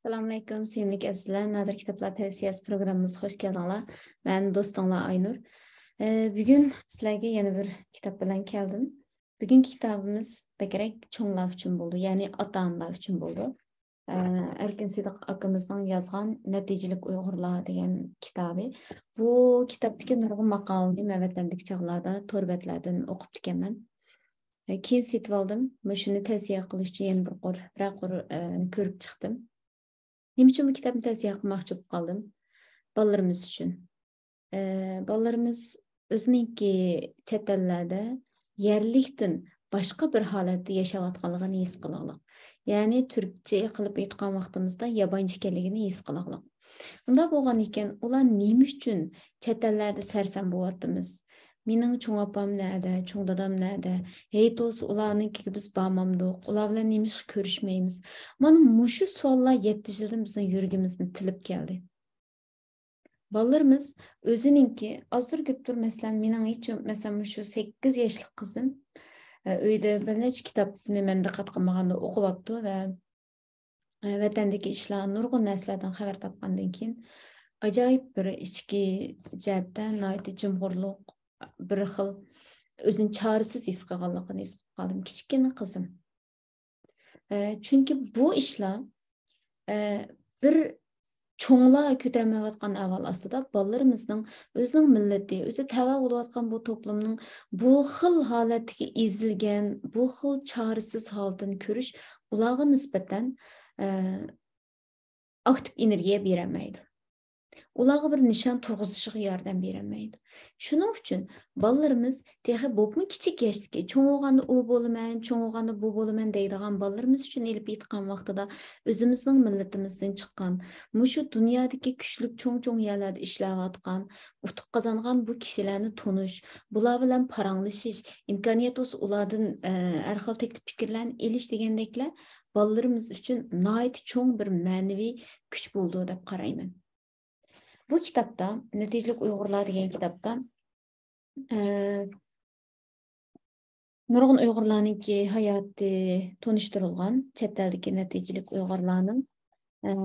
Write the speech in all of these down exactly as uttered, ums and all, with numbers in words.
ئەسسالامۇئەلەيكۇم، سۆيۈملۈك ئەزىزلەر. نادىر كىتابلار تەۋسىيەسى پروگراممىمىزغا خوش كەلدىڭلار. مەن دوستۇڭلار ئاينۇر. ئە، بۈگۈن سىلەرگە يەنە بىر كىتاب بىلەن كەلدىم. بۈگۈنكى كىتابىمىز بەكرەك چوڭلار ئۈچۈن بولىدۇ، يەنى ئاتا-ئانىلار ئۈچۈن بولىدۇ. ئە، ئەركىن سىدىق ئاكىمىزنىڭ يازغان نەتىجىلىك ئۇيغۇرلار دېگەن كىتابى. بۇ كىتابتىكى نۇرغۇن ماقالىنى مەن ۋەتەندىكى چاغلاردا تور بەتلەردىن ئوقۇپتىكەنمەن. ئە، كېيىن سېتىۋالدىم. مۇشۇنى تەۋسىيە قىلىش ئۈچۈن يەنە بىر قۇر، بىرەر قۇر، ئە، كۆرۈپ چىقتىم. نېمە ئۈچۈن بۇ كىتابنى تەۋسىيە قىلماقچى بولۇپ قالدىم؟ بالىلىرىمىز ئۈچۈن. ئە، بالىلىرىمىز ئۆزىنىڭكى چەت ئەللەردە يەرلىكتىن باشقا بىر ھالەتتە ياشاۋاتقانلىقىنى ھېس قىلىغلىق. يەنى تۈركچە قىلىپ ئېيتقان ۋاقتىمىزدا يابانچى ئىكەنلىكىنى ھېس قىلىغلىق. ئۇنداق بولغاندىكىن ئۇلار نېمە ئۈچۈن چەت ئەللەردە سەرسان بولۇۋاتىمىز؟ مېنىڭ چوڭ ئاپام نەدە، چوڭ دادام نەدە؟ ھېيت بولسا ئۇلارنىڭكىگە بىز بارمامدۇق؟ ئۇلار بىلەن نېمىشقا كۆرۈشمەيمىز؟ مانا مۇشۇ سوئاللار يەتتە يىلدىن بىزنىڭ يۈرىكىمىزنى تىلىپ كەلدى. بالىلىرىمىز ئۆزىنىڭكى ئازدۇر كۆپتۇر، مەسىلەن، مېنىڭ ھېچ، مەسىلەن، مۇشۇ سەككىز ياشلىق قىزىم، ئە، ئۆيدە بىر نەچچە كىتابنى مەن دىققەت قىلمىغاندا ئوقۇۋاپتۇ ۋە، ئە، ۋەتەندىكى ئىشلار، نۇرغۇن نەرسىلەردىن خەۋەر تاپقاندىن كېيىن ئاجايىپ بىر ئىچكى جەھەتتە ناھايىتى جىمغۇرلۇق، بىر خىل ئۆزىنى چارىسىز ھېس قىلغانلىقىنى ھېس قىلىپ قالدىم. كىچىككىنە قىزىم. ئە، چۈنكى بۇ ئىشلار، ئە، بىر چوڭلار كۆتۈرەلمەيۋاتقان ئەھۋال ئاستىدا بالىلىرىمىزنىڭ ئۆزىنىڭ مىللىتى، ئۆزى تەۋە بولۇۋاتقان بۇ توپلۇمنىڭ بۇ خىل ھالەتتىكى ئېزىلگەن، بۇ خىل چارىسىز ھالىتىنى كۆرۈش ئۇلارغا نىسبەتەن، ئە، ئاكتىپ ئېنېرگىيە بېرەلمەيدۇ. ئۇلارغا بىر نىشان تۇرغۇزۇشىغا ياردەم بېرەلمەيدۇ. شۇنىڭ ئۈچۈن بالىلىرىمىز تېخى بولۇپمۇ كىچىك ياشتىكى، چوڭ بولغاندا ئۇ بولىمەن، چوڭ بولغاندا بۇ بولىمەن دەيدىغان بالىلىرىمىز ئۈچۈن ئېلىپ ئېيتقان ۋاقتىدا ئۆزىمىزنىڭ مىللىتىمىزدىن چىققان، مۇشۇ دۇنيادىكى كۈچلۈك چوڭ-چوڭ يەرلەردە ئىشلەۋاتقان، ئۇتۇق قازانغان بۇ كىشىلەرنى تونۇش، بۇلار بىلەن پاراڭلىشىش، ئىمكانىيەت بولسا ئۇلاردىن، ئە، ھەر خىل تەكلىپ پىكىرلەرنى ئېلىش دېگەندەكلەر بالىلىرىمىز ئۈچۈن ناھايىتى چوڭ بىر مەنىۋى كۈچ بولىدۇ دەپ قارايمەن. بۇ كىتابتا نەتىجىلىك ئۇيغۇرلار دېگەن كىتابتا، ئە، نۇرغۇن ئۇيغۇرلارنىڭكى ھاياتى تونۇشتۇرۇلغان، چەت ئەلدىكى نەتىجىلىك ئۇيغۇرلارنىڭ. ئە،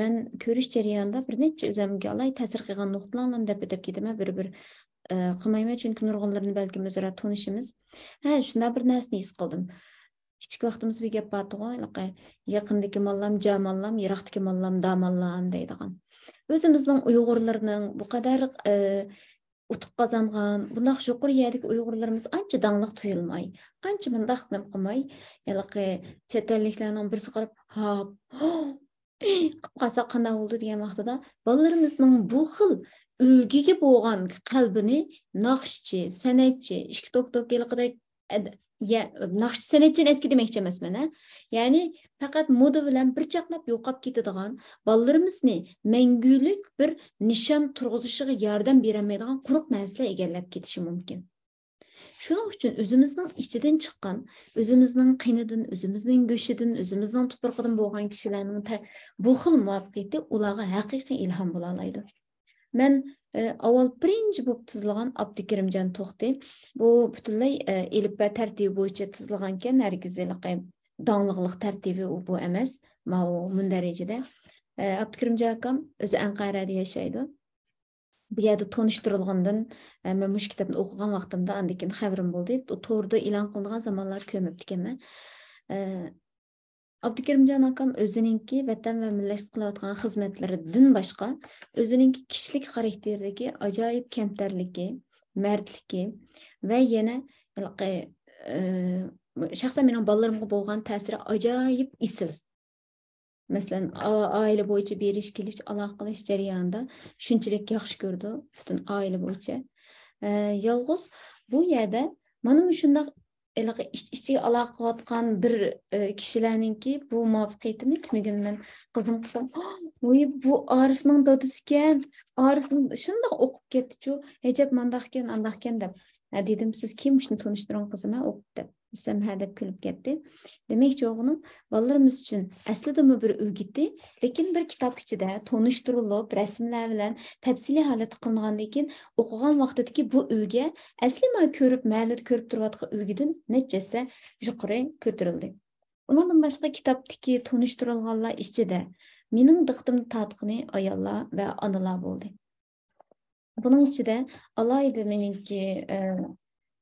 مەن كۆرۈش جەريانىدا بىر نەچچە ئۆزۈمگە ئالاھىدە تەسىر قىلغان نۇقتىلارنى دەپ ئۆتۈپ كېتىمەن، بىر-بىر، ئە، قىلمايمەن، چۈنكى نۇرغۇنلىرىنى بەلكىم ئۆزئارا تونۇشىمىز. ھە، شۇنداق بىر نەرسىنى ھېس قىلدىم. كىچىك ۋاقتىمىزدا بىر گەپ بارتىغۇ، ھېلىقى، «يېقىندىكى ماللام جاماللام، يىراقتىكى ماللام داماللام» دەيدىغان. ئۆزىمىزنىڭ ئۇيغۇرلىرىنىڭ بۇ قەدەر، ئە، ئۇتۇق قازانغان، بۇنداق يۇقىرى يەردىكى ئۇيغۇرلىرىمىز ئانچە داڭلىق تۇيۇلماي، ئانچە مۇنداق نېمە قىلماي، ھېلىقى چەت ئەللىكلەرنىڭ بىرسى قاراپ، «ھاپ، قىپ قالسا قانداق بولىدۇ؟» دېگەن ۋاقتىدا، بالىلىرىمىزنىڭ بۇ خىل ئۈلگىگە بولغان قەلبىنى ناخشىچى، سەنئەتچى، ئىككى توك توك ھېلىقىدەك ئەد-، يە-، ناخشىچى سەنئەتچىنى ئەسكى دېمەكچى ئەمەسمەن، ھە. يەنى پەقەت مودا بىلەن بىر چاقناپ يوقاپ كېتىدىغان، بالىلىرىمىزنى مەڭگۈلۈك بىر نىشان تۇرغۇزۇشىغا ياردەم بېرەلمەيدىغان قۇرۇق نەرسىلەر ئىگىلەپ كېتىشى مۇمكىن. شۇنىڭ ئۈچۈن ئۆزىمىزنىڭ ئىچىدىن چىققان، ئۆزىمىزنىڭ قېنىدىن، ئۆزىمىزنىڭ گۆشىدىن، ئۆزىمىزنىڭ تۇپرىقىدىن بولغان كىشىلەرنىڭ تە-، بۇ خىل مۇۋەپپەقىيىتى ئۇلارغا ھەقىقىي ئىلھام بولالايدۇ. مەن، ئە، ئاۋۋال بىرىنچى بولۇپ تىزلىغان ئابدۇكېرىمجان توختى. بۇ پۈتۈنلەي، ئە، ئېلىپبە تەرتىپى بويىچە تىزلىغانكەن، ھەرگىز ھېلىقى داڭلىقلىق تەرتىپى ئۇ، بۇ ئەمەس. ماۋۇ مۇندەرىجىدە. ئە، ئابدۇكېرىمجان ئاكام ئۆزى ئەنقەرەدە ياشايدۇ. بۇ يەردە تونۇشتۇرۇلغاندىن، ئە، مەن مۇشۇ كىتابنى ئوقۇغان ۋاقتىمدا ئاندىن كېيىن خەۋىرىم بولدى. توردا ئېلان قىلىنغان زامانلار كۆرمەپتىكەنمەن. ئە، ئابدۇكېرىمجان ئاكام ئۆزىنىڭكى ۋەتەن ۋە مىللەتكە قىلىۋاتقان خىزمەتلىرىدىن باشقا، ئۆزىنىڭكى كىشىلىك خاراكتېرىدىكى ئاجايىپ كەمتەرلىكى، مەردلىكى ۋە يەنە ھېلىقى، ئى، شەخسەن مېنىڭ بالىلىرىمغا بولغان تەسىرى ئاجايىپ ئېسىل. مەسىلەن، ئا-، ئائىلە بويىچە بېرىش كېلىش، ئالاقە قىلىش جەريانىدا شۇنچىلىك ياخشى كۆرىدۇ، پۈتۈن ئائىلە بويىچە. ئە، يالغۇز بۇ يەردە مانا مۇشۇنداق ھېلىقى ئىچ-ئىچىگە ئالاقە قىلىۋاتقان بىر، ئە، كىشىلەرنىڭكى بۇ مۇۋەپپەقىيىتىنى تۈنۈگۈن مەن قىزىمغا قىلسام، «ۋوي، بۇ ئارىفنىڭ دادىسىكەن، ئارىف شۇنداق ئوقۇپ كەتتىچۇ، ئەجەب مانداقكەن، ئانداقكەن» دەپ. ھە، دېدىم، «سىز كېيىن مۇشۇنى تونۇشتۇرۇڭ قىزىم، ھە، ئوقۇپ» دەپ. دېسەم، «ھە» دەپ كۈلۈپ كەتتى. دېمەكچى بولغىنىم، بالىلىرىمىز ئۈچۈن ئەسلىدىمۇ بىر ئۈلگىتى، لېكىن بىر كىتاب ئىچىدە تونۇشتۇرۇلۇپ، رەسىملەر بىلەن تەپسىلىي ھالەتتە قىلىنغاندىن كېيىن، ئوقۇغان ۋاقتىدىكى بۇ ئۈلگە ئەسلى ما كۆرۈپ، مەھەللىدە كۆرۈپ تۇرۇۋاتقان ئۈلگىدىن نەچچە ھەسسە يۇقىرى كۆتۈرۈلدى. ئۇنىڭدىن باشقا كىتابتىكى تونۇشتۇرۇلغانلار ئىچىدە مېنىڭ دىققىتىمنى تارتقىنى ئاياللار ۋە ئانىلار بولدى. بۇنىڭ ئىچىدە ئالاھىدە مېنىڭكى، ئە،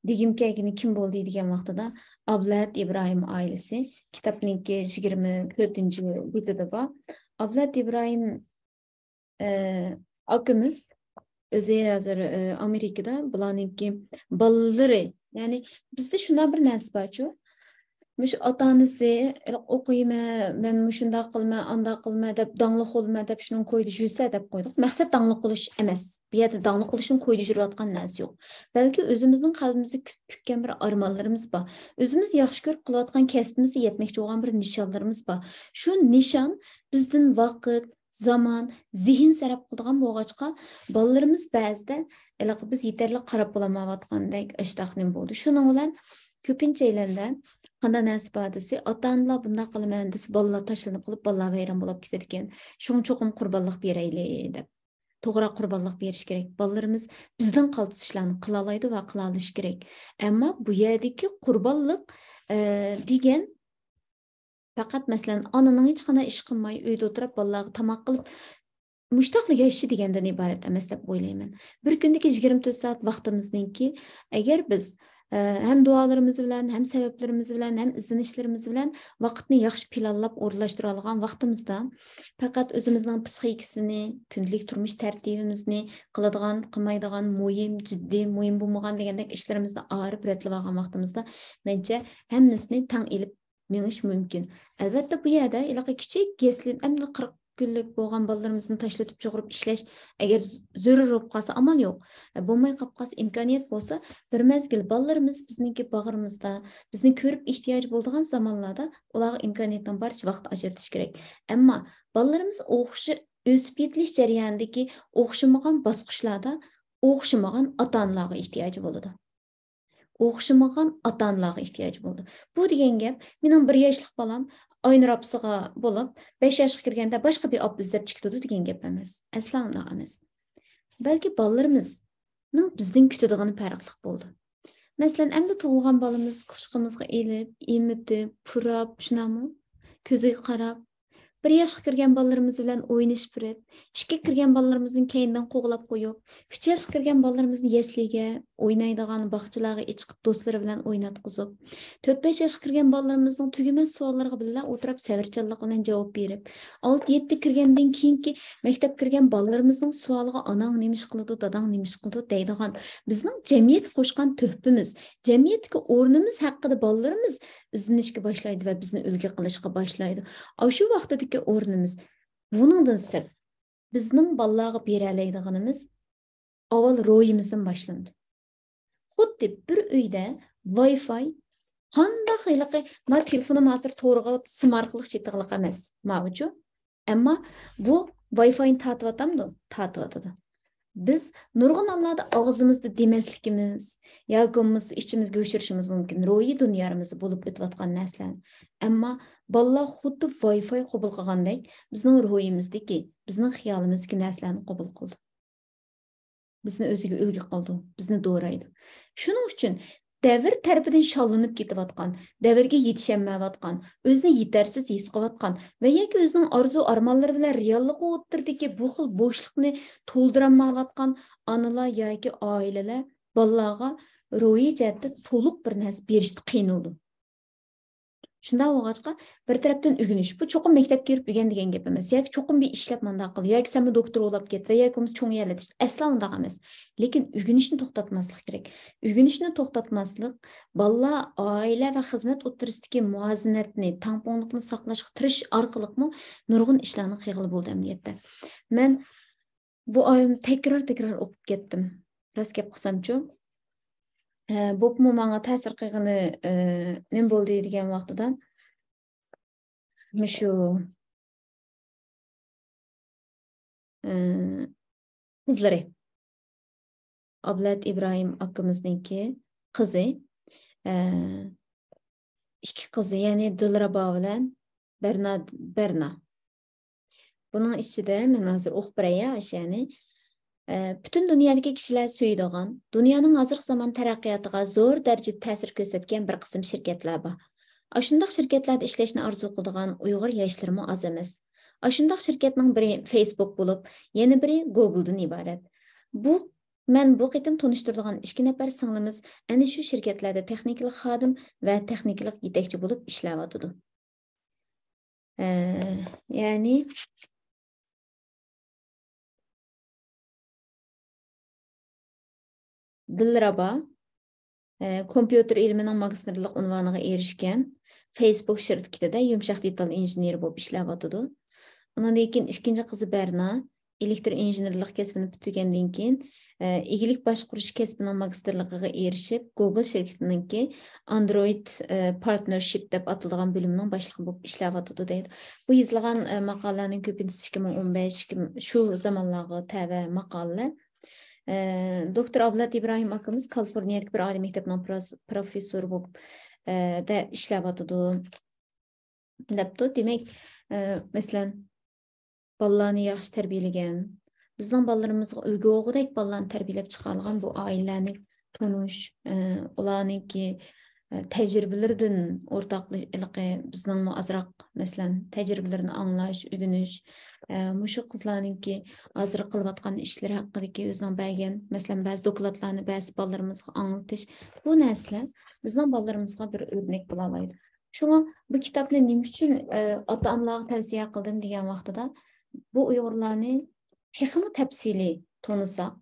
دېگۈم كەلگىنى كىم بولدى دېگەن ۋاقتىدا، ئابلەت ئىبراھىم ئائىلىسى، كىتابنىڭكى يىگىرمە تۆتىنچى بېتىدە بار. ئابلەت ئىبراھىم، ئە، ئاكىمىز ئۆزى ھازىر، ئە، ئامېرىكىدا، بۇلارنىڭكى بالىلىرى، يەنى بىزدە شۇنداق بىر نەرسە بارچۇ، مۇشۇ ئاتا-ئانىسى، «ئوقۇيمەن، مەن مۇشۇنداق قىلىمەن، ئانداق قىلىمەن» دەپ، «داڭلىق بولىمەن» دەپ شۇنىڭ كويىدا يۈرسە دەپ قويدۇق. مەقسەت داڭلىق بولۇش ئەمەس. بۇ يەردە داڭلىق بولۇشنىڭ كويىدا يۈرۈۋاتقان نەرسە يوق. بەلكى ئۆزىمىزنىڭ قەلبىمىزدە كۈت-، كۈتكەن بىر ئارمانلىرىمىز بار. ئۆزىمىز ياخشى كۆرۈپ قىلىۋاتقان كەسپىمىزدە يەتمەكچى بولغان بىر نىشانلىرىمىز بار. شۇ نىشان بىزدىن ۋاقىت، زامان، زېھىن سەرپ قىلىدىغان بولغاچقا، بالىلىرىمىز بەزىدە ھېلىقى بىز يېتەرلىك قاراپ بولالمايۋاتقاندەك ئاشتاق نېمە بولىدۇ. شۇنىڭ بىلەن كۆپىنچە ئەيلەندە قانداق نەرسە بار دېسە، ئاتا-ئانىلار بۇنداق قىلىمەن دېسە، بالىلار تاشلىنىپ قېلىپ، بالىلار ۋەيران بولۇپ كېتىدىكەن. شۇڭا چوقۇم قۇربانلىق بېرەيلى دەپ. توغرا قۇربانلىق بېرىش كېرەك. بالىلىرىمىز بىزدىن قالتىس ئىشلارنى قىلالايدۇ ۋە قىلالىشى كېرەك. ئەمما بۇ يەردىكى قۇربانلىق، ئە، دېگەن پەقەت، مەسىلەن، ئانىنىڭ ھېچقانداق ئىش قىلماي، ئۆيدە ئولتۇرۇپ، بالىلارغا تاماق قىلىپ، مۇشتاقلا ياشىشى دېگەندىن ئىبارەت ئەمەس دەپ ئويلايمەن. بىر كۈندىكى يىگىرمە تۆت سائەت ۋاقتىمىزنىڭكى، ئەگەر بىز، ئە، ھەم دۇئالىرىمىز بىلەن، ھەم سەۋەبلىرىمىز بىلەن، ھەم ئىزدىنىشلىرىمىز بىلەن ۋاقىتنى ياخشى پىلانلاپ ئورۇنلاشتۇرالىغان ۋاقتىمىزدا، پەقەت ئۆزىمىزنىڭ پىسخىكىسىنى، كۈندىلىك تۇرمۇش تەرتىپىمىزنى، قىلىدىغان، قىلمايدىغان، مۇھىم، جىددىي، مۇھىم بولمىغان دېگەندەك ئىشلىرىمىزنى ئايرىپ رەتلەۋالغان ۋاقتىمىزدا، مەنچە ھەممىسىنى تەڭ ئېلىپ مېڭىش مۇمكىن. ئەلۋەتتە، بۇ يەردە ھېلىقى كىچىك يەسلى، ئەمدى قىرىق كۈنلۈك بولغان بالىلىرىمىزنى تاشلىتىپ چىقىرىپ ئىشلەش ئەگەر زۆرۈر بولۇپ قالسا، ئامال يوق. بولماي قاپ قالسا، ئىمكانىيەت بولسا، بىر مەزگىل بالىلىرىمىز بىزنىڭكى باغرىمىزدا، بىزنى كۆرۈپ ئېھتىياجى بولىدىغان زامانلاردا ئۇلارغا ئىمكانىيەتنىڭ بارىچە ۋاقىت ئاجرىتىش كېرەك. ئەمما بالىلىرىمىز ئوخشا-، ئۆسۈپ يېتىلىش جەريانىدىكى ئوخشىمىغان باسقۇچلاردا ئوخشىمىغان ئاتا-ئانىلارغا ئېھتىياجى بولىدۇ. ئوخشىمىغان ئاتا-ئانىلارغا ئېھتىياجى بولىدۇ. بۇ دېگەن گەپ، مېنىڭ بىر ياشلىق بالام ئاينۇر ئاپىسىغا بولۇپ، بەش ياشقا كىرگەندە باشقا بىر ئاپا ئىزدەپ چىقىدۇ دېگەن گەپ ئەمەس. ئەسلا ئۇنداق ئەمەس. بەلكى بالىلىرىمىزنىڭ بىزدىن كۈتىدىغىنى پەرقلىق بولىدۇ. مەسىلەن، ئەمدى تۇغۇلغان بالىمىز قۇچىقىمىزغا ئېلىپ، ئېمىتىپ، پۇراپ، شۇنداقمۇ؟ كۆزىگە قاراپ، بىر ياشقا كىرگەن بالىلىرىمىز بىلەن ئوينىشىپ بېرىپ، ئىككىگە كىرگەن بالىلىرىمىزنى كەينىدىن قوغلاپ قويۇپ، ئۈچ ياشقا كىرگەن بالىلىرىمىزنى يەسلىگە، ئوينايدىغان باغچىلارغا ئېچىقىپ، دوستلىرى بىلەن ئويناتقۇزۇپ، تۆت-بەش ياشقا كىرگەن بالىلىرىمىزنىڭ تۈگىمەس سوئاللىرىغا بىللە ئولتۇرۇپ، سەۋرچانلىق بىلەن جاۋاب بېرىپ، ئالتە-يەتتە كىرگەندىن كېيىنكى مەكتەپكە كىرگەن بالىلىرىمىزنىڭ سوئالىغا، «ئاناڭ نېمە ئىش قىلىدۇ، داداڭ نېمە ئىش قىلىدۇ؟» دەيدىغان، بىزنىڭ جەمئىيەتكە قوشقان تۆھپىمىز، جەمئىيەتتىكى ئورنىمىز ھەققىدە بالىلىرىمىز ئىزدىنىشكە باشلايدۇ ۋە بىزنى ئۈلگە قىلىشقا باشلايدۇ. ئاشۇ ۋاقتىدىكى ئورنىمىز. بۇنىڭدىن سىرت، بىزنىڭ بالىلارغا بېرەلەيدىغىنىمىز ئاۋۋال روھىمىزدىن باشلىنىدۇ. خۇددى بىر ئۆيدە ۋاي فاي قانداق ھېلىقى، ما تېلېفونۇم ھازىر تورغا سىم ئارقىلىق چېتىغلىق ئەمەس، ماۋۇچۇ. ئەمما بۇ ۋاي فاينى تارتىۋاتامدۇ؟ تارتىۋاتىدۇ. بىز نۇرغۇن ھاللاردا ئاغزىمىزدا دېمەسلىكىمىز ياكى بولمىسا ئىچىمىزگە ئۆچۈرۈشىمىز مۇمكىن روھىي دۇنيامىزدا بولۇپ ئۆتۈۋاتقان نەرسىلەرنى. ئەمما بالىلار خۇددى ۋاي فاي قوبۇل قىلغاندەك بىزنىڭ روھىمىزدىكى، بىزنىڭ خىيالىمىزدىكى نەرسىلەرنى قوبۇل قىلىدۇ. بىزنى ئۆزىگە ئۈلگە قىلىدۇ، بىزنى دورايدۇ. شۇنىڭ ئۈچۈن دەۋر تەرىپىدىن شاللىنىپ كېتىۋاتقان، دەۋرگە يېتىشەلمەيۋاتقان، ئۆزىنى يېتەرسىز ھېس قىلىۋاتقان ۋە ياكى ئۆزىنىڭ ئارزۇ-ئارمانلىرى بىلەن رېئاللىقى ئوتتۇرىدىكى بۇ خىل بوشلۇقنى تولدۇرالمايۋاتقان ئانىلار ياكى ئائىلىلەر بالىلارغا روھىي جەھەتتە تولۇق بىر نەرسە بېرىشتە قىينىلىدۇ. شۇنداق بولغاچقا، بىر تەرەپتىن ئۆگىنىش. بۇ چوقۇم مەكتەپكە كىرىپ ئۆگەن دېگەن گەپ ئەمەس. ياكى چوقۇم بىر ئىشلەپ مانداق قىل، ياكى سەنمۇ دوكتور بولاپ كەت ۋە ياكى بولمىسا چوڭ يەرلەردە ئىشلە. ئەسلا ئۇنداق ئەمەس. لېكىن ئۆگىنىشنى توختاتماسلىق كېرەك. ئۆگىنىشنى توختاتماسلىق، بالىلار، ئائىلە ۋە خىزمەت ئوتتۇرىسىدىكى مۇۋازىنەتنى، تەڭپۇڭلۇقنى ساقلاشقا تىرىشىش ئارقىلىقمۇ نۇرغۇن ئىشلارنى قىلغىلى بولىدۇ ئەمەلىيەتتە. مەن بۇ ئايەتنى تەكرار-تەكرار ئوقۇپ كەتتىم. راست گەپ قىلسامچۇ، ئە، بولۇپمۇ ماڭا تەسىر قىلغىنى، ئە، نېمە بولدى دېگەن ۋاقتىدا، مۇشۇ، ئە، قىزلىرى. ئابلەت ئىبراھىم ئاكىمىزنىڭكى قىزى، ئە، ئىككى قىزى، يەنى دىلرەبا بىلەن بەرنا، بەرنا. بۇنىڭ ئىچىدە مەن ھازىر ئوقۇپ بېرەي يا، ئاشۇ يەنى. ئە، پۈتۈن دۇنيادىكى كىشىلەر سۆيىدىغان، دۇنيانىڭ ھازىرقى زامان تەرەققىياتىغا زور دەرىجىدە تەسىر كۆرسەتكەن بىر قىسىم شىركەتلەر بار. ئاشۇنداق شىركەتلەردە ئىشلەشنى ئارزۇ قىلىدىغان ئۇيغۇر ياشلىرىمۇ ئاز ئەمەس. ئاشۇنداق شىركەتنىڭ بىرى فېيسبۇك بولۇپ، يەنە بىرى گوگلدىن ئىبارەت. بۇ، مەن بۇ قېتىم تونۇشتۇرىدىغان ئىككى نەپەر سىڭلىمىز ئەنە شۇ شىركەتلەردە تېخنىكىلىق خادىم ۋە تېخنىكىلىق يېتەكچى بولۇپ ئىشلەۋاتىدۇ. ئە، يەنى دىلرەبا، ئە، كومپيۇتېر ئىلمىنىڭ ماگىستىرلىق ئۇنۋانىغا ئېرىشكەن، فېيسبۇك شىركىتىدە يۇمشاق دېتال ئىنژېنېرى بولۇپ ئىشلەۋاتىدۇ. ئۇنىڭدىن كېيىن ئىككىنچى قىزى بەرنا، ئېلېكتر ئىنژېنېرلىق كەسپىنى پۈتتۈرگەندىن كېيىن، ئە، ئىگىلىك باشقۇرۇش كەسپىنىڭ ماگىستىرلىقىغا ئېرىشىپ، گوگل شىركىتىنىڭكى ئاندرويد، ئە، پارتنېرشىپ دەپ ئاتىلىدىغان بۆلۈمىنىڭ باشلىقى بولۇپ ئىشلەۋاتىدۇ دەيدۇ. بۇ يېزىلغان، ئە، ماقالىلەرنىڭ كۆپىنچىسى ئىككى مىڭ ئون بەش، ئىككى مىڭ، شۇ زامانلارغا تەۋە ماقالىلەر. ئە، دوكتور ئابلەت ئىبراھىم ئاكىمىز كالىفورنىيەدىكى بىر ئالىي مەكتەپنىڭ پروس-، پروفېسسورى بولۇپ، ئە، دە ئىشلەۋاتىدۇ. دەپتۇ. دېمەك، ئە، مەسىلەن، بالىلارنى ياخشى تەربىيەلىگەن، بىزنىڭ بالىلىرىمىزغا ئۈلگە بولغۇدەك بالىلارنى تەربىيەلەپ چىقارغان بۇ ئائىلىلەرنى تونۇش، ئە، ئۇلارنىڭكى، ئە، تەجرىبىلىرىدىن ئورتاقلىقى، بىزنىڭمۇ ئازراق، مەسىلەن، تەجرىبىلىرىنى ئاڭلاش، ئۆگىنىش، ئە، مۇشۇ قىزلارنىڭكى ھازىر قىلىۋاتقان ئىشلىرى ھەققىدىكى ئۆزىنىڭ بەرگەن، مەسىلەن، بەزى دوكلاتلارنى بەزى بالىلىرىمىزغا ئاڭلىتىش، بۇ نەرسىلەر بىزنىڭ بالىلىرىمىزغا بىر ئۆرنەك بولالايدۇ. شۇڭا بۇ كىتابنى نېمە ئۈچۈن، ئە، ئاتا-ئانىلارغا تەۋسىيە قىلدىم دېگەن ۋاقتىدا، بۇ ئۇيغۇرلارنى تېخىمۇ تەپسىلىي تونۇساق،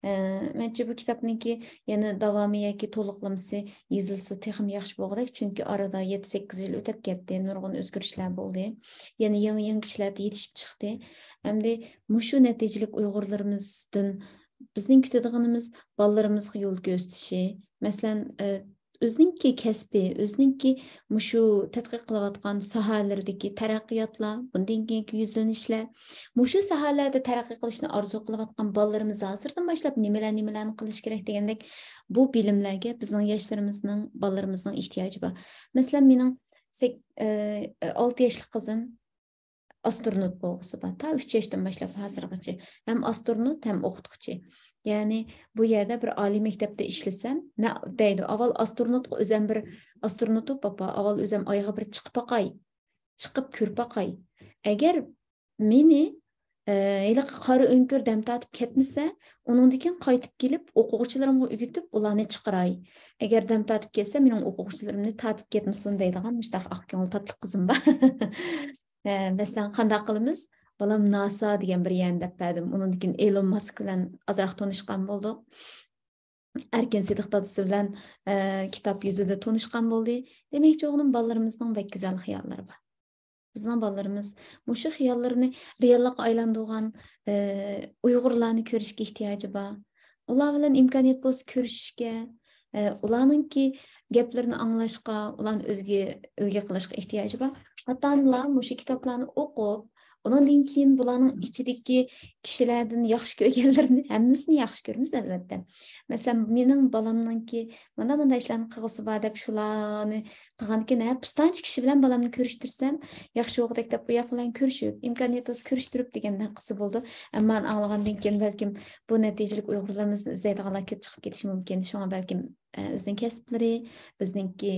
ئە، مەنچە بۇ كىتابنىڭكى يەنە داۋامى ياكى تولۇقلىمىسى يېزىلسا تېخىمۇ ياخشى بولغۇدەك، چۈنكى ئارىدا يەتتە، سەككىز يىل ئۆتۈپ كەتتى، نۇرغۇن ئۆزگىرىشلەر بولدى. يەنە يېڭى، يېڭى كىشىلەر يېتىشىپ چىقتى. ئەمدى مۇشۇ نەتىجىلىك ئۇيغۇرلىرىمىزدىن بىزنىڭ كۈتىدىغىنىمىز بالىلىرىمىزغا يول كۆرسىتىشى. مەسىلەن، ئە، ئۆزىنىڭكى كەسپى، ئۆزىنىڭكى مۇشۇ تەتقىق قىلىۋاتقان ساھەلىرىدىكى تەرەققىياتلار، بۇندىن كېيىنكى يۈزلىنىشلەر، مۇشۇ ساھەلەردە تەرەققىي قىلىشنى ئارزۇ قىلىۋاتقان بالىلىرىمىز ھازىردىن باشلاپ نېمىلەر، نېمىلەرنى قىلىش كېرەك دېگەندەك، بۇ بىلىملەرگە بىزنىڭ ياشلىرىمىزنىڭ، بالىلىرىمىزنىڭ ئېھتىياجى بار. مەسىلەن، مېنىڭ سەك-، ئە، ئالتە ياشلىق قىزىم ئاسترونوت بولغۇسى بار. تا ئۈچ ياشتىن باشلاپ ھازىرغىچە. ھەم ئاسترونوت، ھەم ئوقۇتقۇچى. يەنى بۇ يەردە بىر ئالىي مەكتەپتە ئىشلىسەم، مەن دەيدۇ، ئاۋۋال ئاسترونوتقا ئۆزۈم بىر، ئاسترونوت بولۇپ، ئاپا، ئاۋۋال ئۆزۈم ئايغا بىر چىقىپ باقاي. چىقىپ كۆرۈپ باقاي. ئەگەر مېنى، ئە، ھېلىقى قارا ئۆڭكۈر دەم تارتىپ كەتمىسە، ئۇنىڭدىن كېيىن قايتىپ كېلىپ، ئوقۇغۇچىلىرىمغا ئۆگىتىپ، ئۇلارنى چىقىراي. ئەگەر دەم تارتىپ كەتسە، مېنىڭ ئوقۇغۇچىلىرىمنى تارتىپ كەتمىسۇن دەيدىغان مۇشۇنداق ئاق كۆڭۈل تاتلىق قىزىم بار. ئە، مەسىلەن، قانداق قىلىمىز؟ بالام ناسا دېگەن بىر يەرنى دەپ بەردىم. ئۇنىڭدىن كېيىن ئېلون ماسك بىلەن ئازراق تونۇشقان بولدۇق. ئەركىن سىدىق دادىسى بىلەن، ئە، كىتاب يۈزىدە تونۇشقان بولدى. دېمەكچى بولغىنىم، بالىلىرىمىزنىڭ بەك گۈزەل خىياللىرى بار. بىزنىڭ بالىلىرىمىز مۇشۇ خىياللىرىنى رېئاللىققا ئايلاندۇرغان، ئە، ئۇيغۇرلارنى كۆرۈشكە ئېھتىياجى بار. ئۇلار بىلەن ئىمكانىيەت بولسا كۆرۈشۈشكە، ئە، ئۇلارنىڭكى گەپلىرىنى ئاڭلاشقا، ئۇلارنى ئۆزىگە ئۈلگە قىلىشقا ئېھتىياجى بار. ئاتا-ئانىلار مۇشۇ كىتابلارنى ئوقۇپ، ئۇنىڭدىن كېيىن بۇلارنىڭ ئىچىدىكى كىشىلەردىن ياخشى كۆرگەنلىرىنى، ھەممىسىنى ياخشى كۆرىمىز، ئەلۋەتتە. مەسىلەن، مېنىڭ بالامنىڭكى مانا مۇنداق ئىشلارنى قىلغۇسى بار دەپ شۇلارنى قىلغاندىكىن، ھە، پۇستانچى كىشى بىلەن بالامنى كۆرۈشتۈرسەم، ياخشى بولغۇدەك دەپ، ئۇ ياق بىلەن كۆرۈشۈپ، ئىمكانىيەت بولسا كۆرۈشتۈرۈپ دېگەندەك قىلسا بولىدۇ. ئەمما مانا ئاڭلىغاندىن كېيىن، بەلكىم بۇ نەتىجىلىك ئۇيغۇرلىرىمىزنى ئىزدەيدىغانلار كۆپ چىقىپ كېتىشى مۇمكىن. شۇڭا بەلكىم، ئە، ئۆزىنىڭ كەسىپلىرى، ئۆزىنىڭكى،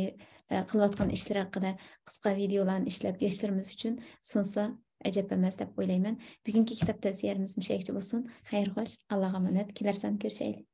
ئە، قىلىۋاتقان ئىشلىرى ھەققىدە قىسقا ۋىدېئولارنى ئىشلەپ، ياشلىرىمىز ئۈچۈن سۇنسا ئەجەب ئەمەس دەپ ئويلايمەن. بۈگۈنكى كىتاب تەۋسىيەلىرىمىز مۇشۇ يەرگىچە بولسۇن. خەير خوش، ئاللاغا ئامانەت، كېلەر سان كۆرۈشەيلى.